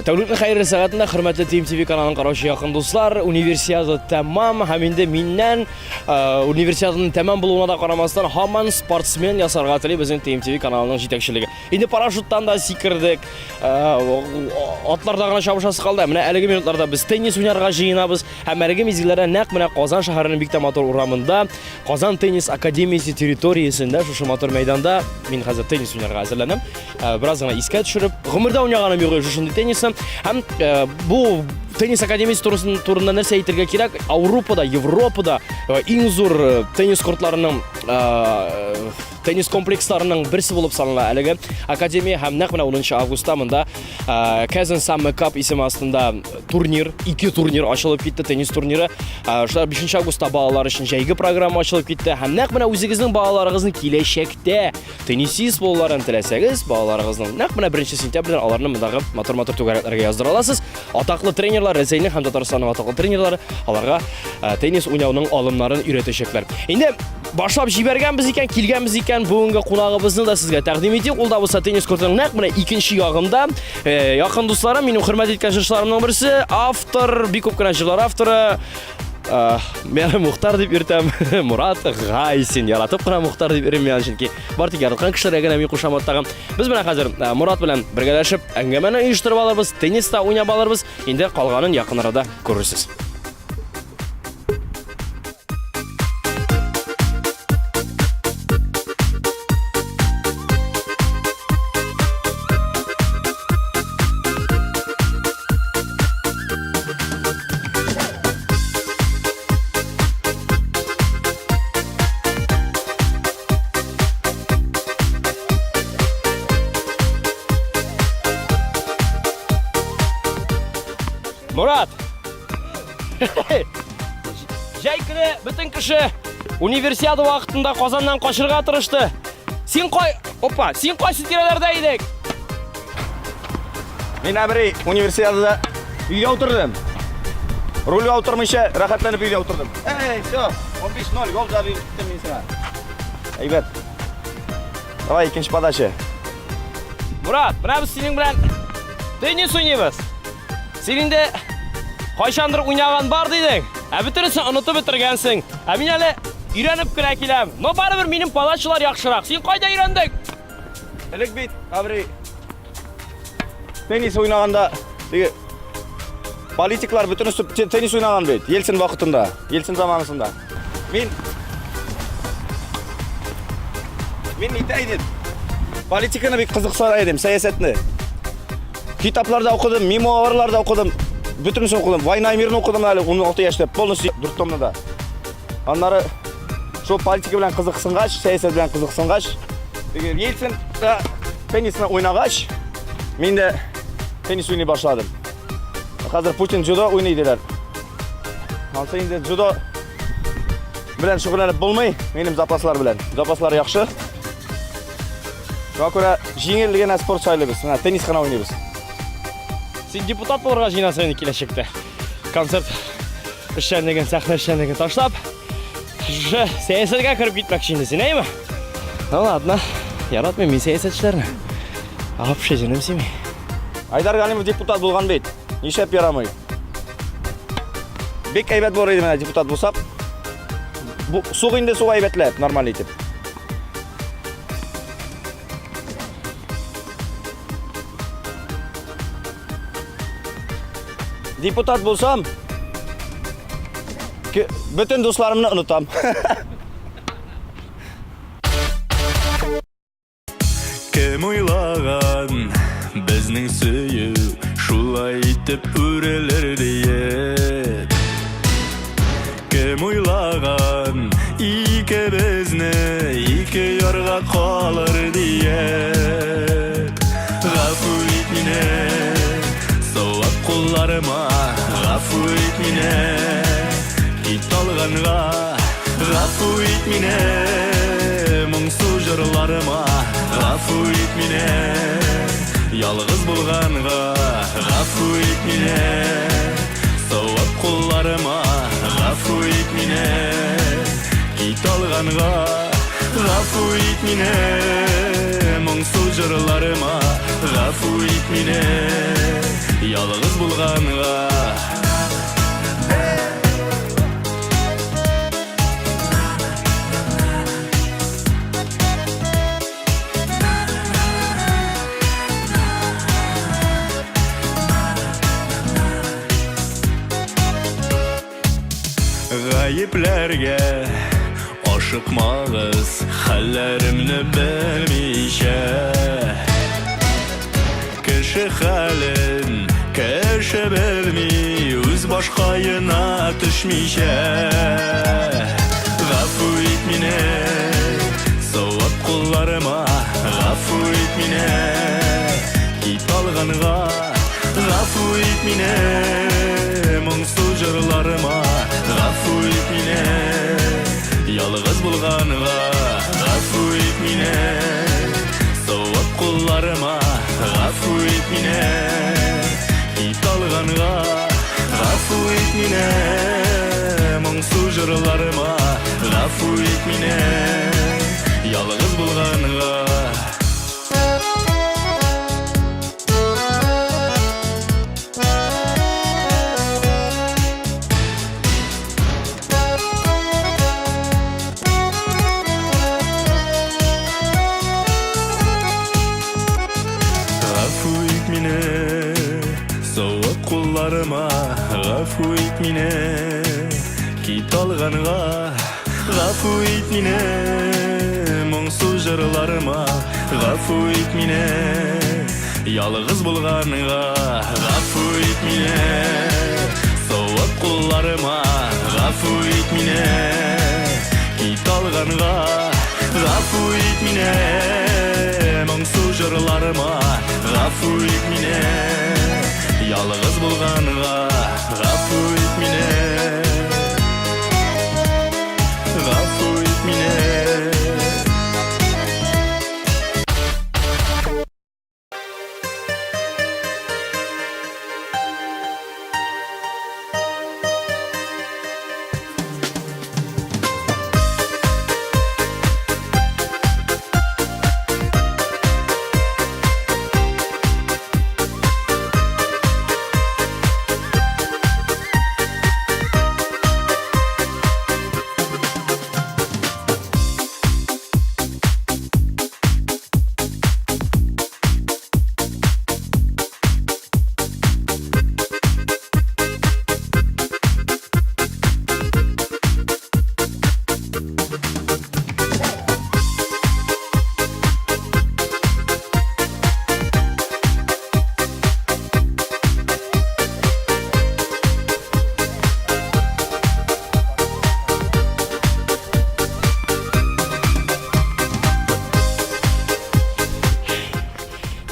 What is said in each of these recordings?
Тәүлекнең хәерле сәгатендә хөрмәтле TMTV каналын караучы якын дуслар, универсиада тәмам һәм инде миннән универсиаданың тәмам булуына да карамастан һаман спортсмен ясарга тели безнең TMTV каналының җитәкчелеге. Инде парашюттан да сикердек, атларда гына чабышасы калды. Менә әлеге минутларда без теннис уйнарга җыенабыз һәм әлеге мизгелләрдә нәкъ менә Казан шәһәренең бик тә матур урамында, Казан теннис академиясе территориясендә шушы матур мәйданда мин хәзер теннис уйнарга әзерләнәм. Бераз гына искә төшереп, гомердә уйнаганым юк иде шушындый теннисны. Һәм бу теннис академиясе турында нәрсә әйтергә кирәк? Аурупада, Европада иң зур теннис кортларының теннис комплексларының берсе булып санала әлеге академия һәм нәкъ менә 10 августта монда Kazan Summer Cup исеме астында турнир, ике турнир ачылып китте, теннис турниры. Шулар 5 августта балалар өчен җәйге программа ачылып китте һәм нәкъ менә үзегезнең балаларыгызны киләчәктә Теннисист булуларын теләсәгез, балаларыгызның нәкъ менә 1 сентябрьдән аларны мондагы матур-матур түгәрәкләргә яздыра аласыз. Атаклы тренерлар, Рәсәйнең һәм Татарстанның атаклы тренерлары аларга теннис уйнауның алымнарын өйрәтәчәкләр. Инде башлап җибәргәнбез икән, килгәнбез икән, бүгенге кунагыбызны да сезгә тәкъдим итик. Ул да булса теннис кортының нәкъ менә икенче ягында. Якын дусларым, минем хөрмәт иткән җырчыларымның берсе, автор, бик күп кенә җырлар авторы, Мен Мухтар дип йөртәм. Мурат Гайсин. Яратып кына Мухтар дип йөрим мин, чөнки бар тик яраткан кешеләргә генә мин кушамат тагам. Без менә хәзер Мурат белән бергәләшеп әңгәмәне оештырып алырбыз, теннис та уйнап алырбыз. Инде калганын якын арада күрерсез. Мурат! Җәй көне бөтен кеше универсиада вакытында Казаннан качырга тырышты. Син кай... Опа, син кайсы тирәләрдә идең? Мин әбри универсиадада өйдә утырдым. Рульгә утырмыйча, рәхәтләнеп өйдә утырдым. Эй, все, 15-0, гол забил иттем мин сиңа. Әйбәт. Давай, икенче подача. Мурат, менә без синең белән теннис уйныйбыз. Син инде кайчандыр уйнаган бар дидең, ә бөтенесен онытып бетергәнсең. Ә мин әле өйрәнеп кенә киләм. Но барыбер минем подачалар яхшырак. Син кайда өйрәндең? Элек бит, Абри, теннис уйнаганда, теге политиклар бөтенесе теннис уйнаган бит, Ельцин вакытында, Ельцин заманасында. Мин нитә идем. Политиканы бик кызыксына идем, сәясәтне. Китапларда укыдым, мемуарларда укыдым, бөтенесен укыдым. Война и мирны укыдым әле 16 яшьтә, полностью дүрт томны да. Аннары шул политика белән кызыксынгач, сәясәт белән кызыксынгач, теге Ельцин да теннисны уйнагач, мин дә теннис уйный башладым. Хәзер Путин дзюдо уйный диләр. Ансы инде дзюдо белән шөгыльләнеп булмый, минем запаслар белән. Запаслар яхшы. Шуңа күрә җиңел генә спорт сайлыйбыз. Менә теннис кына уйныйбыз. Син депутат булырга җыенасың инде киләчәктә. Концерт эшчәнлеген, сәхнә эшчәнлеген ташлап, шушы сәясәткә кереп китмәкче инде син, әйме? Ну ладно, яратмыйм мин сәясәтчеләрне. Вообще җенем сими. Айдар Галимов депутат булган бит. Нишләп ярамый? Бик әйбәт булыр иде менә депутат булсак. Бу суг инде суг әйбәтләп, нормаль итеп. Депутат булсам, бөтен дусларымны онытам. Кем уйлаган безнең сөю шулай итеп үрелер диеп? Кем уйлаган икебезне ике ярга калыр диеп? Гафу ит мине, сылап кулларыма, гафу ит мине, кит алганга, гафу ит мине, моңсу җырларыма, гафу ит мине, ялгыз булганга, гафу ит мине. Савап кулларыма, гафу ит мине, кит алганга, гафу ит мине. моңсу җырларыма, гафу ит мине, ялгыз булганга. Гаепләргә ашыкмагыз, хәлләремне белмичә. Кеше хәлен кеше белми, үз башкаена төшмичә. Гафу ит мине, савап кулларыма, гафу ит мине, кит алганга. Гафу ит мине, моңсу җырларыма, гафу ит мине, ялгыз булганга. Гафу ит мине, савап кулларыма, гафу ит мине, кит алганга. Гафу ит мине, моңсу җырларыма, гафу ит мине, ялгыз булганга. Гафу ит мине, савык кулларыма, гафу ит мине, кит алганга. Гафу ит мине, моңсу җырларыма, гафу ит мине, ялгыз булганга. Гафу ит мине, савык кулларыма, гафу ит мине, кит алганга. Гафу ит мине, моңсу җырларыма, гафу ит мине, ялгыз булганга. Гафу ит мине, гафу ит мине.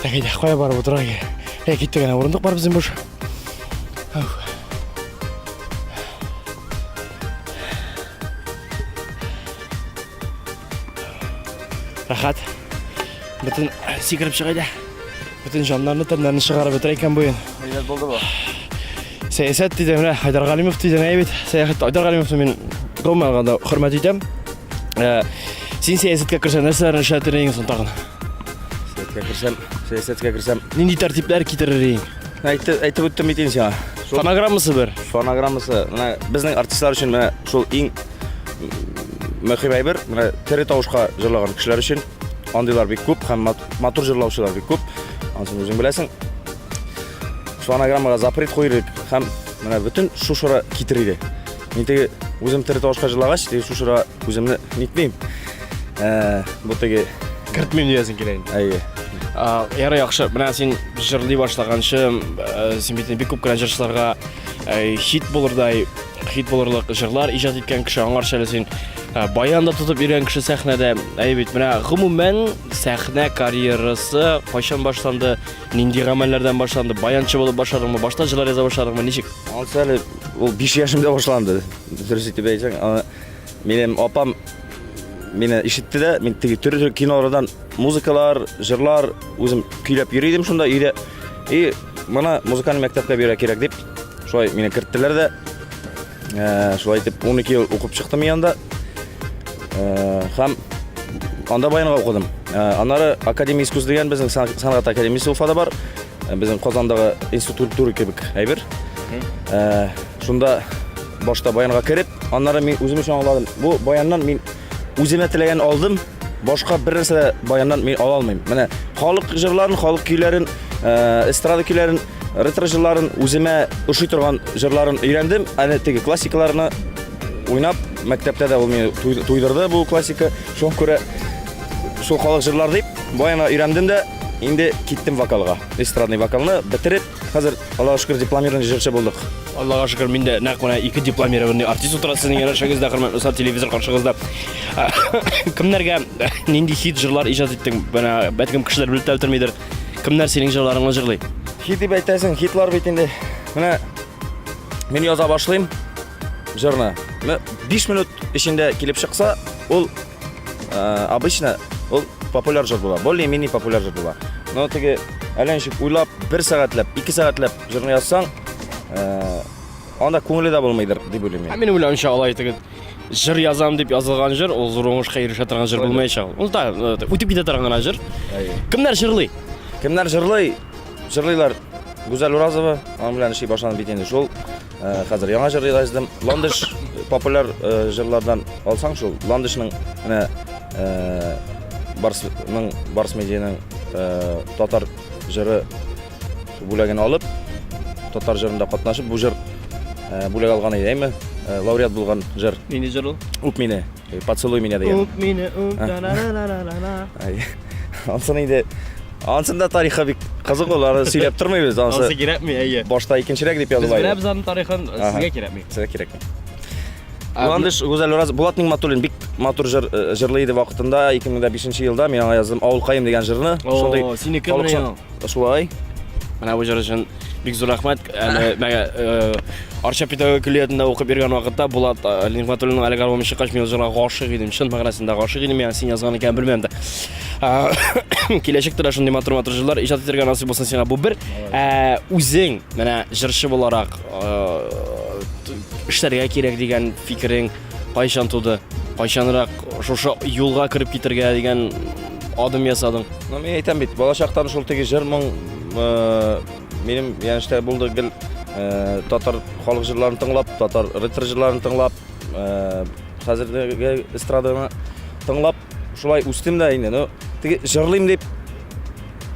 Так, әйдә, кая барып утырырга? Әй, киттек әнә, урындык бар безнең буш. Рәхәт. Бөтен сикереп чыга иде. Бөтен җаннарны, тәннәрне чыгарып бетерә икән бу уен. Әйбәт булды бу. Сәясәт диде, менә Айдар Галимов диде, әйбәт. Сәяхәт Айдар Галимовны мин гомумән алганда хөрмәт итәм. Э, син сәясәткә керсәң, нәрсәләрне эшләтер идең соң тагын? Сәясәткә керсәм, сәясәткә керсәм. Нинди тәртипләр китерер идең? Әйтте, әйтеп үттем бит инде сиңа. Шул Фонограммасы бер. Фонограммасы, менә безнең артистлар өчен менә шул иң мөһим әйбер, менә тере тавышка җырлаган кешеләр өчен андыйлар бик күп һәм матур җырлаучылар бик күп. Анысын үзең беләсең. Фонограммага запрет куер идек һәм менә бөтен шушыра китер иде. Мин теге үзем тере тавышка җырлагач, теге шушыра үземне нитмим. Э, бу теге кертмим диясең килә инде. Әйе. Ярый, яхшы. Менә син җырлый башлаганчы, э, син бит бик күп кенә җырчыларга э, хит булырдай, хит булырлык җырлар иҗат иткән кеше, аңарчы әле син э, баян да тотып йөргән кеше сәхнәдә. Әйе бит, менә гомумән сәхнә карьерасы кайчан башланды, нинди гамәлләрдән башланды, баянчы булып башладыңмы, башта җырлар яза башладыңмы, ничек? Анысы әле ул 5 яшемдә башланды. Дөрес итеп әйтсәң, аны минем апам мине ишетте дә, мин теге төрле кинолардан музыкалар, җырлар үзем көйләп йөри идем шунда өйдә. И моны музыкальный мәктәпкә бирә кирәк дип, шулай мине керттеләр дә. Э, шулай итеп 12 ел укып чыктым мин анда. Э, һәм анда баянга укыдым. Аннары Академия искусств дигән безнең сәнгать академиясе Уфада бар. Безнең Казандагы институт культуры кебек әйбер. Шунда башта баянга кереп, аннары мин үзем өчен аңладым. Бу баяннан мин үземә теләгән алдым, башка бер нәрсә дә баяннан мин ала алмыйм. Менә халык җырларын, халык көйләрен, эстрада көйләрен, ретро җырларын, үземә ошый торган җырларын өйрәндем. Әнә теге классикаларны уйнап, мәктәптә дә ул мине туйдырды бу классика. Шуңа күрә шул халык җырлар дип баяна өйрәндем дә, инде киттем вокалга. Эстрадный вокалны бетереп, хәзер Аллага шөкер, дипломированный җырчы булдык. Аллага шөкер, мин дә нәкъ менә ике дипломированный артист утыра сезнең янәшәгездә, хөрмәтле дуслар, телевизор каршыгызда. Кемнәргә нинди хит җырлар иҗат иттең? Менә бәлкем кешеләр белеп тә бетермидер. Кемнәр синең җырларыңны җырлый? Хит дип әйтәсең, хитлар бит инде. Менә мин яза башлыйм җырны. Менә 5 минут эчендә килеп чыкса, ул обычно ул популяр җыр була. Более-менее популяр җыр була. Но теге әллә ничек уйлап, бер сәгатьләп, ике сәгатьләп җырны язсаң, анда күңеле дә булмыйдыр дип уйлыйм мин. Минем уйлавымча, алай теге җыр язам дип язылган җыр, ул зур уңышка ирешә торган җыр булмаячак. Ул да үтеп китә торган гына җыр. Кемнәр җырлый? Кемнәр җырлый? Җырлыйлар Гүзәл Уразова, аның белән эшли башладым бит инде шул. Хәзер яңа җыр яздым. Ландыш популяр җырлардан алсаң шул, Ландышның менә Барсның Барс медианың татар җыры бүләген алып, татар җырында катнашып, бу җыр бүләк алган иде, әйме? Лауреат булган җыр. Нинди җыр ул? Үп мине, поцелуй меня дигән. Үп мине, үп, на-на-на-на-на. Ансын инде Ансын да тарихы бик кызык ул, аны сөйләп тормыйбыз. Ансы Ансы кирәкми, әйе. Башта икенчерәк дип языла. Без беләбез аның тарихын, сезгә кирәкми. Сезгә кирәкми. Ландыш Гүзәл Ураз, Булат Нигматуллин бик матур җыр э, җырлый иде вакытында, 2005 елда мин аңа яздым Авылкаем дигән җырны. Шундый синеке менә. Шулай. Менә бу җыр өчен бик зур рәхмәт. Әле менә э, Арча педагогика көллиятендә укып йөргән вакытта Булат э, Нигматуллинның әлеге альбомы чыккач, мин ул җырга гашыйк идем. Чын мәгънәсендә гашыйк идем. Мин син язган икән белмәм дә. Киләчәктә дә шундый матур-матур җырлар иҗат итәргә насыйп булсын сиңа. Бу бер э, үзең менә җырчы буларак эшләргә кирәк дигән фикерең кайчан туды? Кайчанрак шушы юлга кереп китәргә дигән адым ясадың? Ну, мин әйтәм бит, балачактан шул теге җыр моң минем янәшәдә булды гел татар халык җырларын тыңлап, татар ретро җырларын тыңлап, хәзерге эстраданы тыңлап, шулай үстем дә инде. Ну, теге җырлыйм дип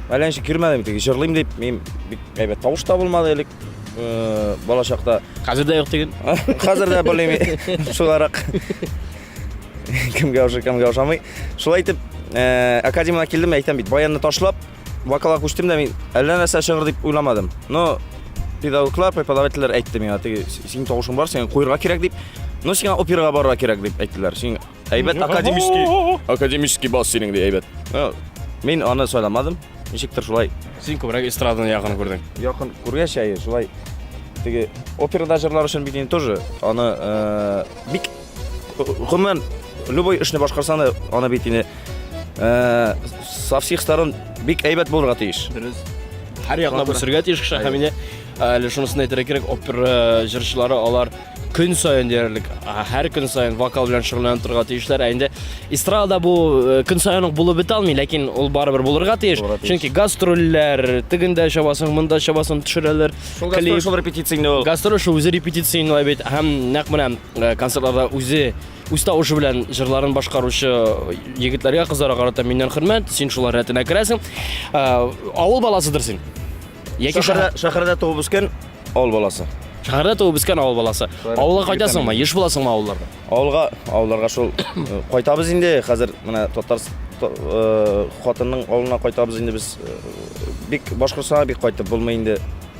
әллә ничек йөрмәдем, теге җырлыйм дип мин бик әйбәт тавыш та булмады элек балачакта. Хәзер дә юк диген. Хәзер дә белмим. Шуларак. Кемгә ошый, кемгә ошамый. Шулай итеп, академиягә килдем, әйтәм бит, баянны ташлап, вокалга күчтем дә мин әллә нәрсә чыгыр дип уйламадым. Но педагоглар, преподавательләр әйтте миңа, теге синең тавышың бар, сиңа куерга кирәк дип. Но сиңа операга барырга кирәк дип әйттеләр. Син әйбәт академический, академический бас синең ди әйбәт. Мин аны сайламадым. Ничектер шулай. Син күбрәк эстраданы якын күрдең. Якын күргәч, әйе, шулай. Теге операда җырлар өчен бит инде тоже аны бик гомумән любой эшне башкарсаң да аны бит инде со всех сторон бик әйбәт булырга тиеш. Дөрес. Һәр яклап үсергә тиеш кеше һәм инде әле шунысын әйтергә кирәк, опера җырчылары алар көн саен диярлек, һәр көн саен вокал белән шөгыльләнеп торырга тиешләр. Ә инде эстрада бу көн саен ук булып бетә алмый, ләкин ул барыбер булырга тиеш. Чөнки гастрольләр, тегендә чабасың, монда чабасың, төшерәләр. Шул гастроль, шул репетиция инде ул. Гастроль шул үзе репетиция инде бит. Һәм нәкъ менә концертларда үзе үз тавышы белән җырларын башкаручы егетләргә, кызларга карата миннән хөрмәт, син шулар рәтенә керәсең. Авыл баласыдыр син. Яки шәһәрдә туып үскән авыл баласы. Шәһәрдә туып үскән авыл баласы. Авылга кайтасыңмы? Еш буласыңмы авылларда? Авылга, авылларга шул кайтабыз инде. Хәзер менә татар хатынның авылына кайтабыз инде без. Бик Башкортстанга бик кайтып булмый инде.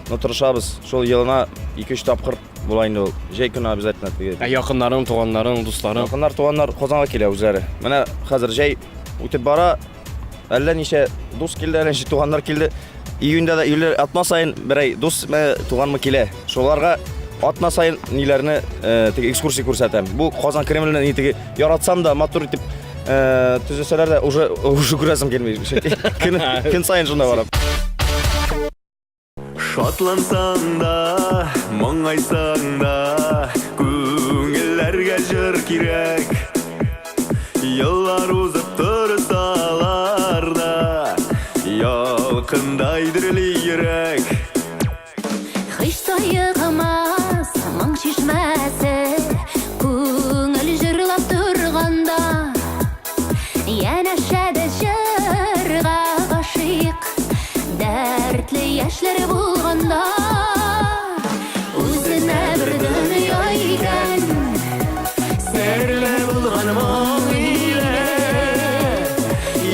Но тырышабыз. Шул елына 2-3 тапкыр була инде ул. Җәй көне обязательно теге. Ә якыннарың, туганнарың, дусларың? Якыннар, туганнар Казанга килә үзләре. Менә хәзер җәй үтеп бара. Әллә ничә дус килде, әллә ничә туганнар килде. Июньдә дә июльдә атна саен берәй дус туганмы килә. Шуларга атна саен ниләрне э, теге экскурсия күрсәтәм. Бу Казан Кремлене ни теге яратсам да матур итеп э, төзесәләр дә уже уже күрәсем килми. Көн, көн саен шунда барам. Шатлансаң да, моңайсаң да, күңелләргә җыр кирәк. Еллар узып торсалар. булган моң иле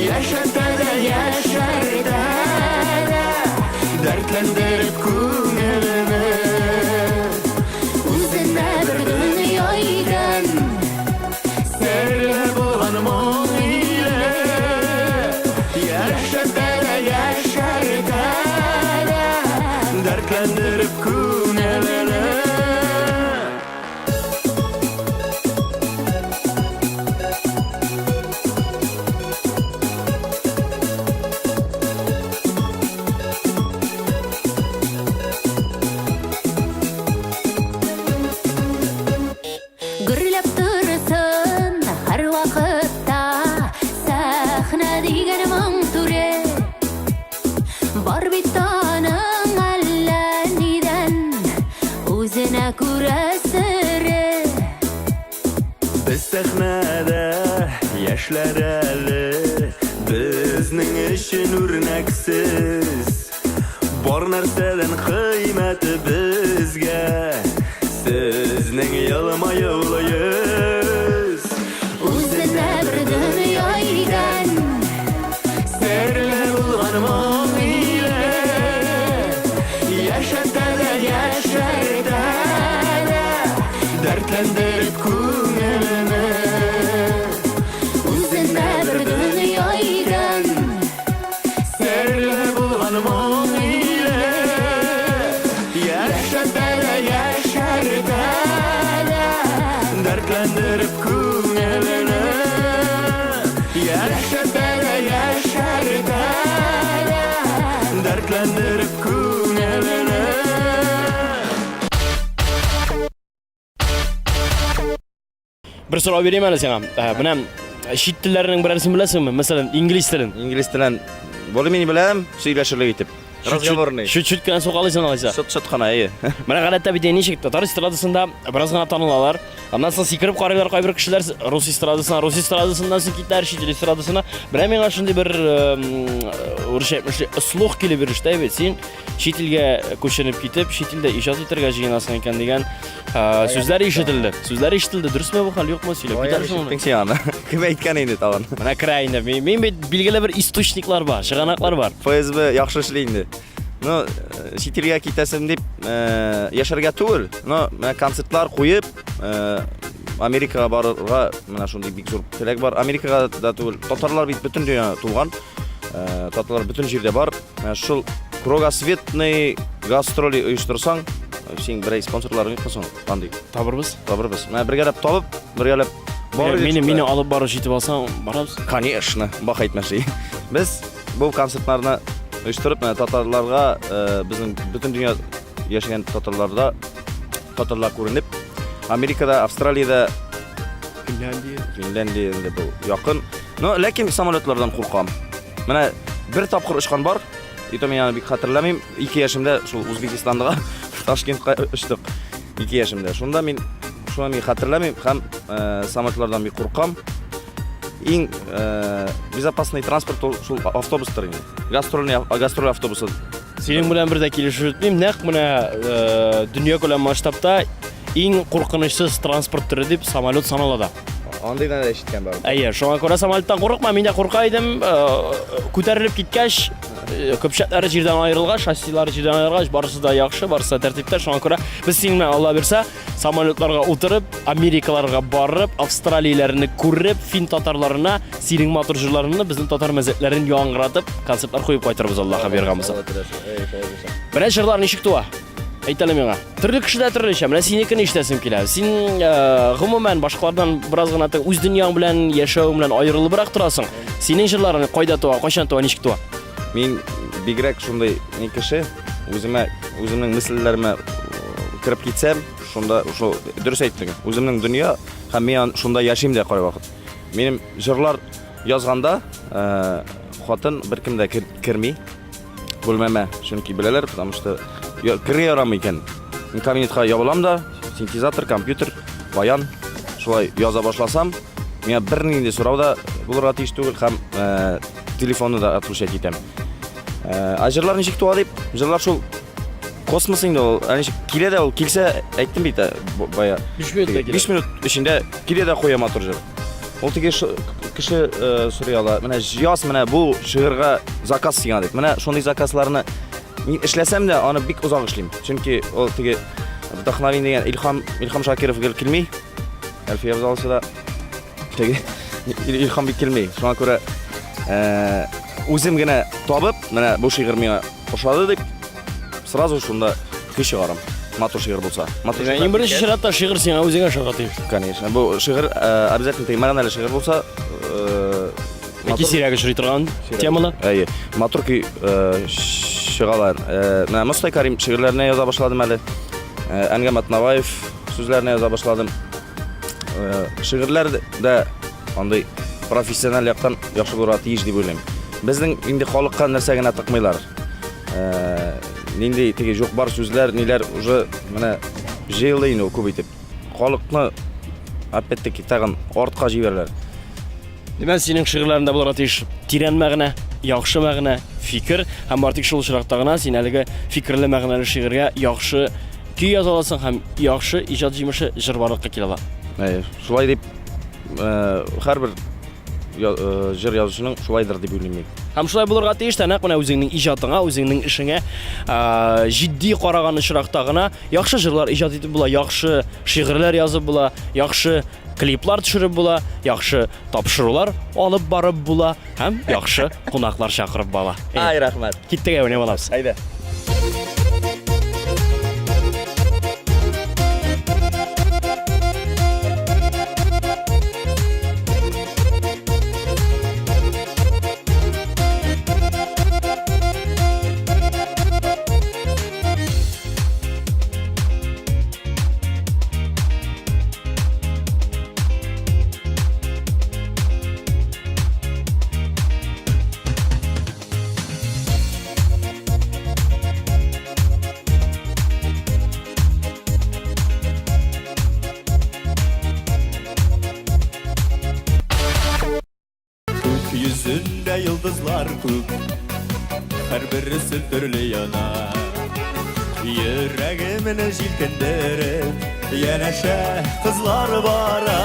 Яшәтә дә яшәртә дә Дәртләндереп күңелне Үзенә бер дөнья икән Серле булган моң иле Яшәтә дә яшәртә дә Дәртләндереп күңелне. Гөрләп торсын һәрвакытта сәхнә дигән моң түре. Бар бит аның әллә нидән үзенә күрә сере. Без сәхнәдә яшьләр әле, безнең өчен үрнәксез. Бар нәрсәдән кыйммәте безгә сезнең елмаюлы йөз. Үзенә бер дөнья икән. Серле булган моң иле Яшәтә дә яшәртә дә Дәртләндереп күңелне. Үзенә бер дөнья икән. Серле булган моң иле Яшәтә дә яшәртә дә Дәртләндереп күңелне. Яшәтә дә яшәртә дә Дәртләндереп күңелне. Бер сорау бирим әле сиңа. Менә чит телләрнең берәрсен беләсеңме? Мәсәлән, инглиз телен. Инглиз телен более-менее беләм, сөйләшерлек итеп. Разговорный. Чуть-чуть кенә сукалыйсың алайса. Чот-чот кына, әйе. Менә гадәттә бит ничек татар эстрадасында бераз гына танылалар. Аннан соң сикереп карыйлар кайбер кешеләр рус эстрадасына, рус эстрадасыннан соң китәр чит ил эстрадасына. Менә миңа шундый бер урысча әйтмешли слух килеп иреште бит. Син чит илгә күченеп китеп, чит илдә иҗат итәргә җыенасың икән дигән сүзләр ишетелде. Сүзләр ишетелде. Дөресме бу хәл, юкмы? Сөйләп китәрсең моны. Ишеттең син аны. Кем әйткән инде тагын? Менә керә инде. Мин бит билгеле бер источниклар бар, чыганаклар бар. ФСБ яхшы эшли инде. Ну, чит илгә китәсем дип яшәргә түгел, но менә концертлар куеп, Америкага барырга менә шундый бик зур теләк бар. Америкага да түгел, татарлар бит бөтен дөнья тулган. Татарлар бөтен җирдә бар. Менә шул кругосветный гастроли оештырсаң, син берәй спонсорларың юкмы соң? Андый. Табырбыз. Табырбыз. Менә бергәләп табып, бергәләп барып Мине алып барып җитеп алсаң, барабыз. Конечно, бах әйтмәшли. Без бу концертларны оештырып, менә татарларга, безнең бөтен дөнья яшәгән татарларда татарлар күренеп, Америкада, Австралиядә, Финляндия. Финляндия инде бу якын. Но ләкин самолетлардан куркам. Менә бер тапкыр очкан бар, и то мин аны бик хәтерләмим. 2 яшемдә шул Узбекистанга, Ташкентка очтык. 2 яшемдә. Шунда мин шуны мин хәтерләмим һәм самолетлардан бик куркам. Иң безопасный транспорт ул шул автобустыр инде. Гастрольный гастроль автобусы. Синең белән бер дә килешеп бетмим. Нәкъ менә дөньякүләм масштабта иң куркынычсыз транспорт төре дип самолет санала да. Андыйдан да ишеткән бар. Әйе, шуңа күрә самолеттан курыкма, мин дә курка идем. Күтәрелеп киткәч, көпчәкләре җирдән аерылгач, шассилары җирдән аерылгач, барысы да яхшы, барысы да тәртиптә. Шуңа күрә без синең белән, Алла бирсә, самолетларга утырып, Америкаларга барып, Австралияләрне күреп, фин татарларына синең матур җырларыңны, безнең татар мәзәкләрен яңгыратып, концертлар куеп кайтырбыз, Аллаһ биргән булса. Менә җырлар ничек туа? Әйт әле миңа. Төрле кешедә төрлечә. Менә синекен ишетәсем килә. Син гомумән башкалардан бераз гына үз дөньяң белән яшәү белән аерылыбрак торасың. Синең җырларың кайда туа, кайчан туа, ничек туа? Мин бигрәк шундый ни кеше, үземә, үземнең мысльләремә кереп китсәм, шунда шул дөрес әйттең. Үземнең дөнья һәм мин шунда яшим дә кайвакыт. Минем җырлар язганда, хатын беркем дә керми бүлмәмә, чөнки беләләр, потому что керергә ярамый икән. Мин кабинетка ябылам да, синтезатор, компьютер, баян, шулай яза башласам, миңа бернинди сорау да булырга тиеш түгел һәм телефонны да отключать итәм. Ә җырлар ничек туа дип, җырлар шул космос инде ул, ә ничек килә дә ул, килсә, әйттем бит, бая. 5 минутта килә. 5 минут эчендә килә дә куя матур җыр. Ул теге кеше сорый ала. Менә яз менә бу шигырьгә заказ сиңа дип. Менә шундый заказларны мин эшләсәм дә, аны бик озак эшлим. Чөнки ул теге вдохновение дигән Илһам, Илһам Шакиров гел килми. Әлфия Абзаловса да теге Илһам бик килми. Шуңа күрә үзем генә табып, менә бу шигырь миңа ошады дип, сразу шунда көй чыгарам. Матур шигырь булса. Матур шигырь. Иң беренче чиратта шигырь сиңа үзеңә ошарга тиеш. Конечно. Бу шигырь обязательно теге мәгънәле шигырь булса, Яки сирәк очрый торган темалар. Әйе. Матур көй чыгалар. Менә Мостай Карим шигырьләренә яза башладым әле. Әнгам Атнабаев сүзләренә яза башладым. Шигырьләр дә андый профессиональ яктан яхшы булырга тиеш дип уйлыйм. Безнең инде халыкка нәрсә генә тыкмыйлар. Нинди теге юк бар сүзләр, ниләр уже менә җыелды инде ул күп итеп. Халыкны опять-таки тагын артка җибәрәләр. Димәк, синең шигырьләреңдә булырга тиеш тирән мәгънә, яхшы мәгънә, фикер һәм бары тик шул очракта гына син әлеге фикерле мәгънәле шигырьгә яхшы көй яза аласың һәм яхшы иҗат җимеше җыр барлыкка килә ала. Әйе, шулай дип һәрбер җыр язучының шулайдыр дип уйлыйм мин. Һәм шулай булырга тиеш тә, нәкъ менә үзеңнең иҗатыңа, үзеңнең эшеңә җитди караган очракта гына яхшы җырлар иҗат итеп була, яхшы шигырьләр язып була, яхшы клиплар төшереп була, яхшы тапшырулар алып барып була һәм яхшы кунаклар чакырып була. Ай, рәхмәт. Киттек әйдә, алабыз. Әйдә. Күк йөзендә йолдызлар күп, һәрбересе төрле яна. Йөрәгемне җилкендереп, янәшә кызлар бара.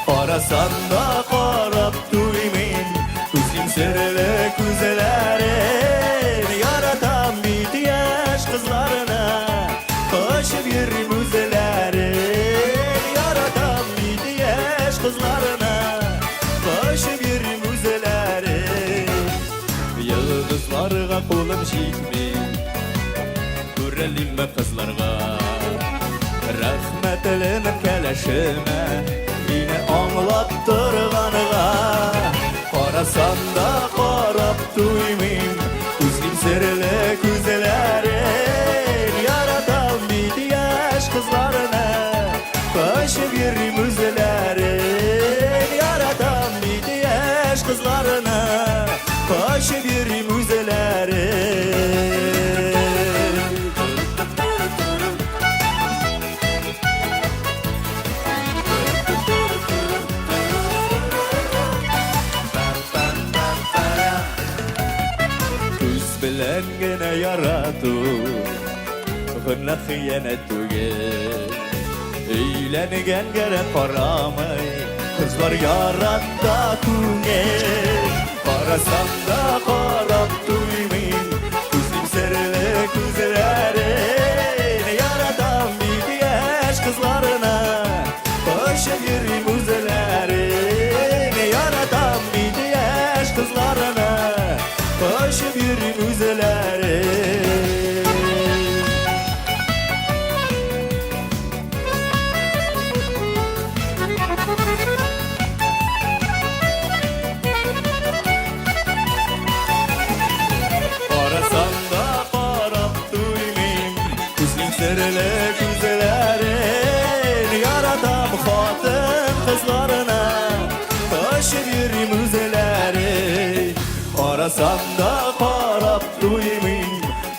Карасам да карап туймыйм, күзлим серле күзләрен. Яратам бит яшь кызларны, кочып йөрим үзләрен. Яратам бит яшь кызларны, кочып йөрим үзләрен. Йолдызларга кулым җитми, күрәлиме кызларга. Рәхмәтлемен кәләшемә, мине аңлап торганга. Карасам да карап туймыйм, күзлим серле күзләрен. Яратам бит яшь кызларны, кочып йөрим үзләрен. Яратам бит яшь кызларны, кочып йөрим үзләрен. Күз белән генә ярату гөнаһ хыянәт түгел. Өйләнгәнгә дә карамый, кызлар ярата күңел. Карасам да карап туймыйм, күзлим серле күзләрен. Яратам бит яшь кызларны, кочып йөрим үзләрен. Яратам бит яшь кызларны, кочып йөрим үзләрен. Карасам да карап туймыйм, күзнең серле күзләрен. Яратам хатын кызларны, кочып йөрим үзләрен. Карасам да карап туймыйм,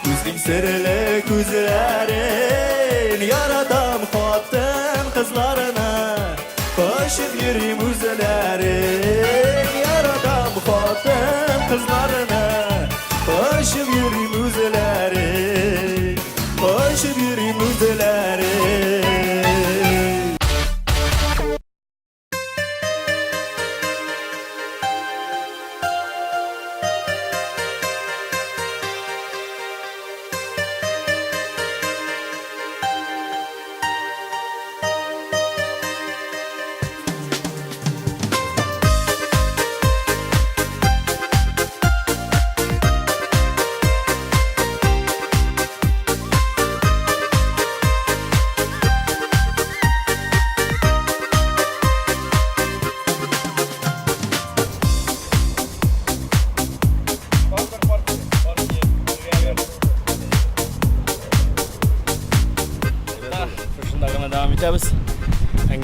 күзнең серле күзләрен. Яратам хатын кызларны, кочып йөрим үзләрен. Яратам хатын кызларны, кочып йөрим үзләрен. Кочып йөрим үзләрен.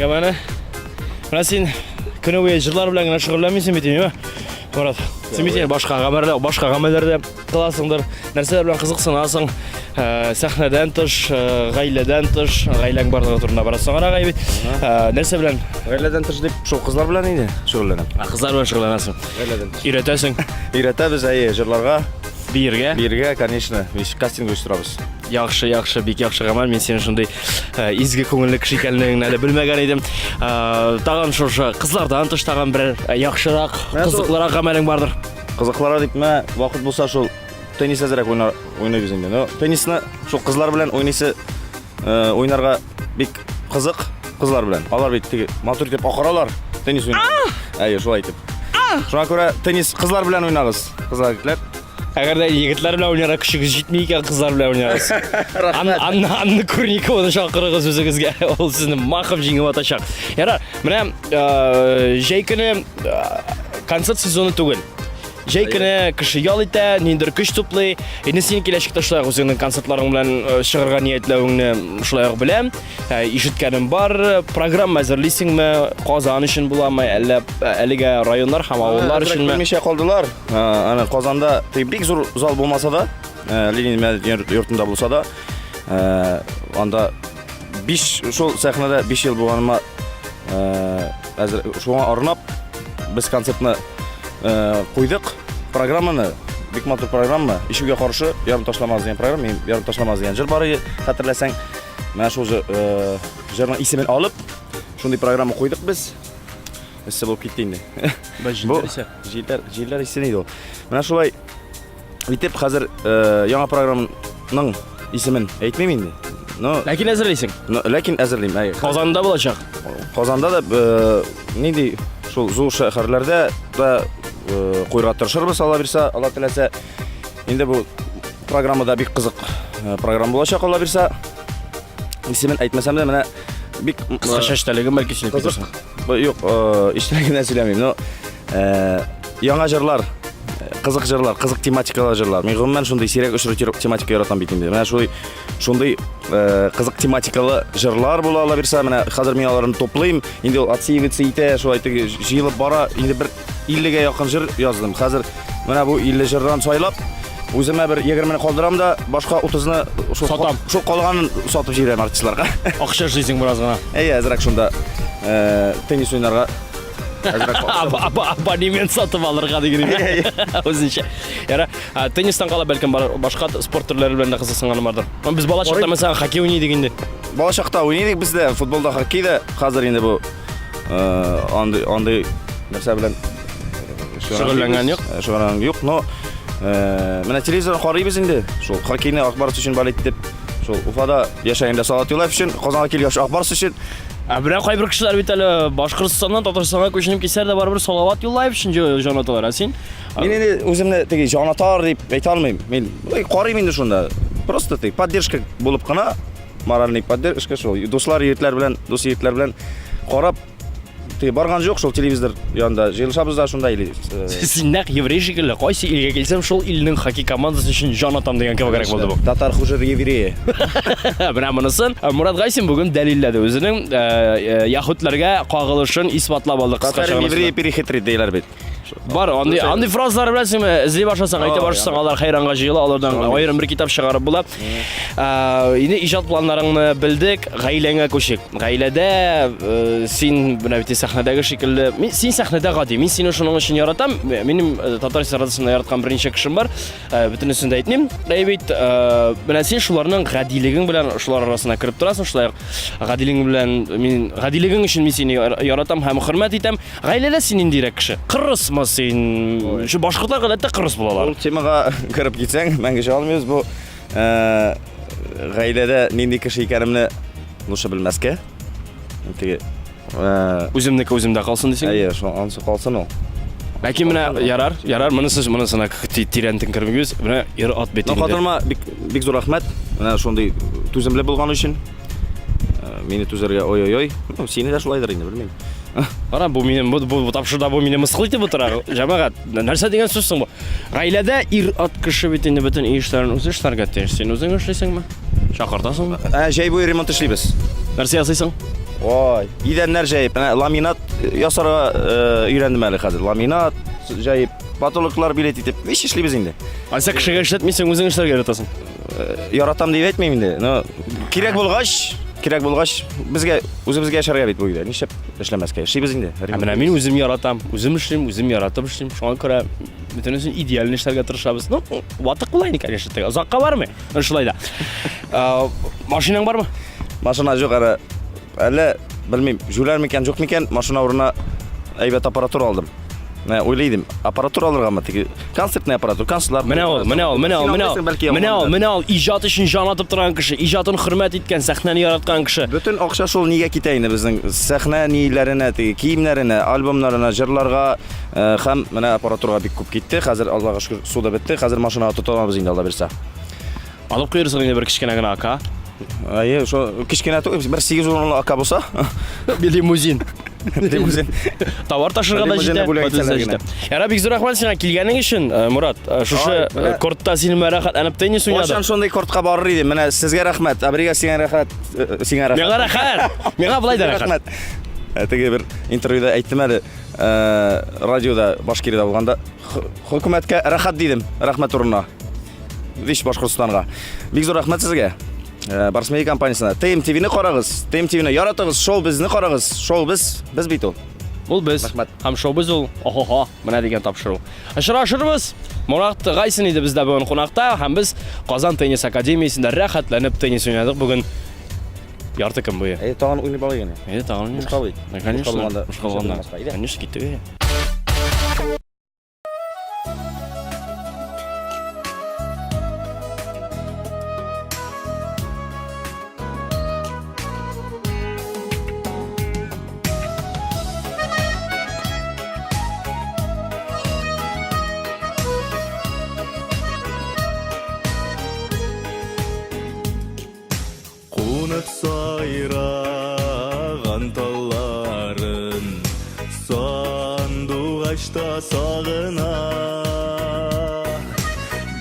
Әңгәмәне. Менә син көне буе җырлар белән генә шөгыльләнмисең бит, әйеме? Мурат, син бит инде башка гамәлләр, башка гамәлләр дә кыласыңдыр, нәрсәләр белән кызыксынасың, э, сәхнәдән тыш, э, гаиләдән тыш, гаиләң барлыгы турында бераз соңрак әй бит. Э, нәрсә белән? Гаиләдән тыш дип шул кызлар белән инде шөгыльләнәм. А, кызлар белән шөгыльләнәсең. Гаиләдән тыш. Өйрәтәсең. Өйрәтәбез, әйе, җырларга. Биергә? Биергә, конечно. Биш кастинг оештырабыз. Яхшы, яхшы, бик яхшы гамәл. Мин синең шундый э, изге күңелле кеше икәнлегеңне әле белмәгән идем. Э, тагын шушы кызлардан тыш тагын берәр э, яхшырак, Менә шул- кызыклырак гамәлең бардыр. Кызыклырак дип, менә вакыт булса шул теннис әзрәк уйнар, уйныйбыз инде. Но теннисны шул кызлар белән уйныйсы, э, уйнарга бик кызык кызлар белән. Алар бит теге матур итеп акыралар теннис уйнап. Әйе, шулай итеп. Шуңа күрә теннис кызлар белән уйнагыз, кызлар егетләр. Әгәр дә егетләр белән уйнарга көчегез җитми икән, кызлар белән уйнагыз. Анна, Анна, Анна Курникованы чакырыгыз үзегезгә. Ул сезне махом җиңеп атачак. Ярар, менә э, җәй көне э, концерт сезоны түгел. Җәй көне кеше ял итә, ниндидер көч туплый. Инде син киләчәктә шулай ук үзеңнең концертларың белән э, чыгарга ниятләвеңне шулай ук беләм. Э, ишеткәнем бар. Программа әзерлисеңме? Казан өчен буламы, әллә э, әлегә районнар һәм авыллар Әзрәк өченме? Белмичә калдылар. Аны Казанда теге бик зур зал булмаса да, Ленин мәдәният йортында булса да, анда 5 шул сәхнәдә 5 ел булганыма әзер шуңа арнап без концертны куйдык. Программаны бик матур программа. Ишүгә каршы ярым ташламаз дигән программа, мин ярым ташламаз дигән җыр бар иде, хәтерләсәң. Менә шул җырның исемен алып, шундый программа куйдык без. Эссе булып китте инде. Бу җилләр, җилләр исе иде ул. Менә шулай итеп хәзер яңа программаның исемен әйтмим инде. Но Ләкин әзерлисең. Но, ләкин әзерлим. Әйе. Казанда булачак. Казанда да нинди шул зур шәһәрләрдә дә куйырга тырышырбыз, Алла бирсә, Алла теләсә. Инде бу программада бик кызык программа булачак, Алла бирсә. Исемен әйтмәсәм дә, менә бик Кыскача эчтәлеген бәлки сөйләп кызык. Юк, эчтәлеген дә сөйләмим. Но яңа җырлар, кызык җырлар, кызык тематикалы җырлар. Мин гомумән шундый сирәк очрый тематика яратам бит инде. Менә шулай шундый кызык тематикалы җырлар була ала бирсә, менә хәзер мин аларны туплыйм. Инде ул отсеиваться итә, шулай теге җыелып бара. Инде бер 50-гә якын җыр яздым. Хәзер менә бу 50 җырдан сайлап, үземә бер 20-не калдырам да, башка 30-ны шул Сатам. Шул калганын сатып җибәрәм артистларга. Акча эшлисең бераз гына. Әйе, әзрәк шунда теннис уйнарга әзрәк Абонемент сатып алырга дигән иде. Үзенчә. Яра, теннистан кала бәлкем башка спорт төрләре белән дә кызыксынганым бардыр. Без бала чакта мәсәлән хоккей уйный идек инде. Бала чакта уйный идек без дә, футболда, хоккейда. Хәзер инде бу андый андый нәрсә белән шөгыльләнгән юк. Шөгыльләнгән юк, но менә телевизордан карыйбыз инде. Шул хоккейны Ак Барс өчен болеть итеп, шул Уфада яшәгәндә Салават Юлаев өчен, Казанга килгәч Ак Барс өчен. Ә менә кайбер кешеләр бит әле Башкортстаннан Татарстанга күченеп килсәләр дә барыбер Салават Юлаев өчен җан аталар. Ә син? Мин инде үземне теге җанатар дип әйтә алмыйм. Мин карыйм инде шунда. Просто теге поддержка булып кына, моральный поддержка шул. Дуслар, егетләр белән, дус егетләр белән карап теге барган юк, шул телевизор янында җыелышабыз да шунда или Син нәкъ еврей шикелле, кайсы илгә килсәм, шул илнең хоккей командасы өчен җан атам дигән кебегрәк булды бу. Татар хуже еврея. Менә монысын Мурат Гайсин бүген дәлилләде үзенең яһүдләргә кагылышын исбатлап алды кыскача Татар гына. еврея перехитрит диләр бит. Бар, андый, андый фразалар беләсеңме, эзли башласаң, әйтә башласаң, алар хәйранга җыела, алардан аерым бер китап чыгарып була. Инде иҗат планнарыңны белдек, гаиләңә күчик. Гаиләдә э, син менә бит сәхнәдәге шикелле, мин син сәхнәдә гади, мин сине шуның өчен яратам. Минем э, татар эстрадасында яраткан берничә кешем бар. Э, бөтенесен дә әйтмим. Әй бит, э, менә син шуларның гадилегең белән шулар арасына кереп торасың, шулай ук гадилегең белән мин гадилегең өчен мин сине яратам һәм хөрмәт итәм. Гаиләдә син ниндирәк кеше? Кырысмы син? Шу башкортлар гадәттә кырыс булалар. Ул темага кереп китсәң, мәңге чыга алмыйбыз. Бу э, гаиләдә нинди кеше икәнемне лучше белмәскә. Теге э, Үземнеке үземдә калсын дисең. Әйе, шул ансы калсын ул. Ләкин менә ярар, ярар, монысы монысына тирәнтен кермибез. Менә ир-ат бит Но инде. хатыныма бик бик зур рәхмәт. Менә шундый түземле булган өчен. Э, мине түзәргә ой-ой-ой. Ну, сине дә шулайдыр инде, белмим. Кара, бу минем бу, бу, тапшыруда бу мине мыскыл итеп утыра. Җәмәгать, нәрсә дигән сүз соң бу? Гаиләдә ир-ат кеше бит инде бөтен өй эшләрен үзе эшләргә тиеш. Син үзең эшлисеңме? Чакыртасыңмы? Ә, җәй буе ремонт эшлибез. Нәрсә ясыйсың? Ой, идәннәр җәеп, менә ламинат ясарга өйрәндем әле хәзер. Ламинат җәеп, потолоклар билет итеп, иш эшлибез инде. Ася кешегә эшләтмисең, үзең эшләргә яратасың. Яратам дип әйтмим инде. Но кирәк булгач, кирәк булгач, безгә үзебезгә яшәргә бит бу өйдә. Нишләп эшләмәскә? Эшлибез инде. Ә менә мин үзем яратам, үзем эшлим, үзем яратып эшлим. Шуңа күрә бөтенесен идеально эшләргә тырышабыз. Ну, ватык була инде, конечно, теге. Озакка бармый. Но шулай да. Машинаң бармы? Машина юк әле. Әллә белмим, җүләр микән, юк микән, машина урынына әйбәт аппаратура алдым. Менә уйлый идем, аппаратура алыргамы, теге концертный аппаратура, концертлар. Менә ул, менә ул, менә ул, менә ул. Менә ул, менә ул иҗат өчен җан атып торган кеше, иҗатын хөрмәт иткән, сәхнәне яраткан кеше. Бөтен акча шул нигә китә инде безнең сәхнә ниләренә, теге киемнәренә, альбомнарына, җырларга һәм менә аппаратурага бик күп китте. Хәзер Аллага шөкер, су да бетте. Хәзер машинага тотынабыз инде Алла бирсә. Алып куерсың инде бер кечкенә генә АК. Әйе, шо кечкенә түгел, бер 8 урынлы АК булса. Лимузин. Лимузин. Товар ташырга да җитә. Бүләк итсәләр генә. Яра, бик зур рәхмәт сиңа килгәнең өчен, Мурат. Шушы кортта синең белән рәхәтләнеп теннис уйнадык. Кайчан шундый кортка барыр идем. Менә сезгә рәхмәт. Абрига сиңа рәхмәт, сиңа рәхмәт. Миңа рәхәт. Миңа болай да рәхәт. Теге бер интервьюда әйттем әле, радиода Башкириядә булганда, хөкүмәткә рәхәт дидем, рәхмәт урынына. Вич Башкортстанга. Бик зур рәхмәт сезгә. Барс Медиа компаниясенә. ТМ ТВ-ны карагыз, ТМ ТВ-ны яратыгыз, шоу безне карагыз. Шоу без, без бит ул. Ул без. Рәхмәт. Һәм шоу без ул. Охо-хо, менә дигән тапшыру. Очрашырбыз. Мурат Гайсин иде бездә бүген кунакта һәм без Казан теннис академиясендә рәхәтләнеп теннис уйнадык бүген ярты көн буе. Әйе, тагын уйный балыйк инде. Әйе, тагын уйныйбыз. Бушка бит. Конечно. Бушка булганда. Бушка булганда. Конечно, киттек. Кунып сайраган талларын Сандугач та сагына.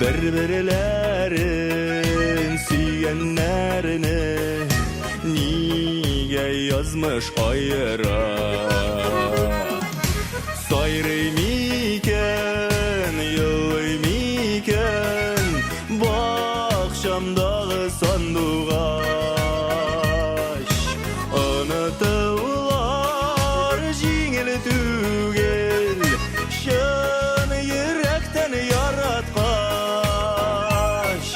Бер-берләрен сөйгәннәрне Нигә язмыш аера? Сайрый микән, елый микән Бакчамдагы сандугач? Онытулар җиңел түгел, Чын йөрәктән яраткач.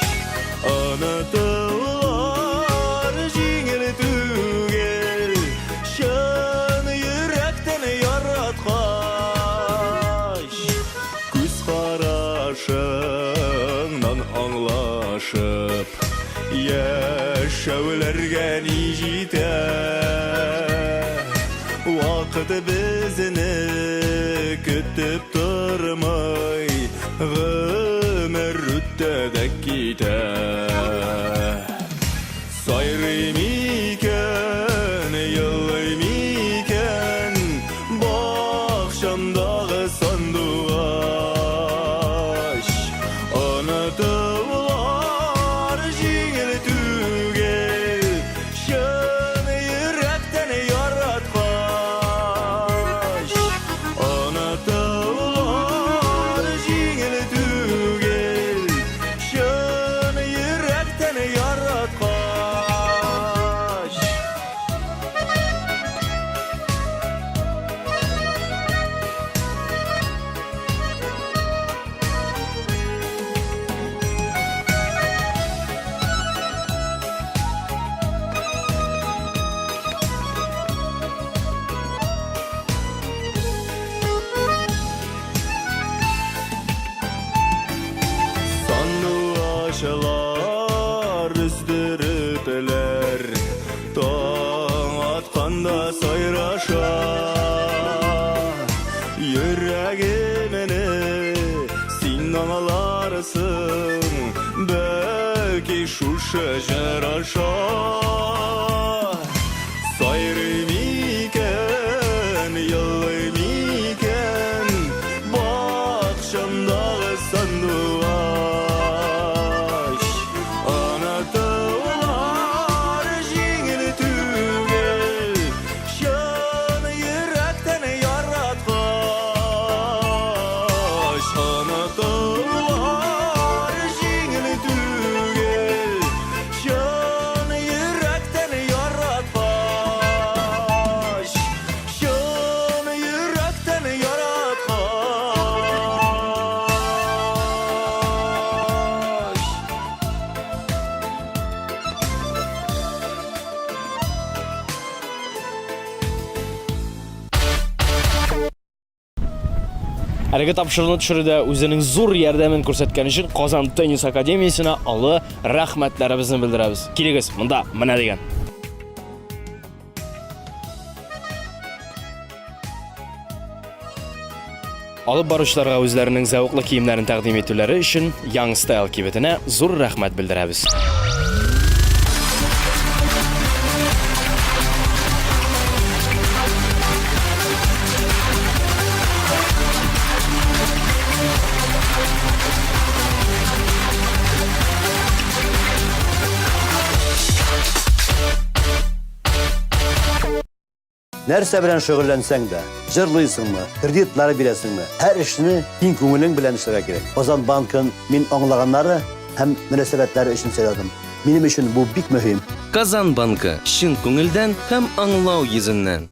Онытулар җиңел түгел, Чын йөрәктән яраткач. Күз карашыңнан аңлашып, Яшәүләргә ни җитә? Вакыт безне көтеп тормый, Гомер үтә дә китә. Сайрый микән, елый микән Бакчамдагы сандугач? Онытулар җиңел түгел, Чын йөрәктән яраткач. Онытулар җиңел түгел, Чын йөрәктән яраткач. Сандугачлар өздерепеләр, Таң атканда сайраша. Йөрәгемне син аңларсың, Бәлки шушы җыр аша. Сайрый микән, елый микән Бакчамдагы сандугач? Онытулар җиңел түгел, Әлеге тапшыруны төшерүдә үзенең зур ярдәмен күрсәткән өчен Казан теннис академиясенә олы рәхмәтләребезне белдерәбез. Килегез, монда менә дигән. Алып баручыларга үзләренең зәвыклы киемнәрен тәкъдим итүләре өчен Young Style кибетенә зур рәхмәт белдерәбез. Нәрсә белән шөгыльләнсәң дә, җырлыйсыңмы, кредитлар бирәсеңме, һәр эшне киң күңелең белән эшләргә кирәк. Казан банкын мин аңлаганнары һәм мөнәсәбәтләре өчен сайладым. Минем өчен бу бик мөһим. Казан банкы, чын күңелдән һәм аңлау йөзеннән.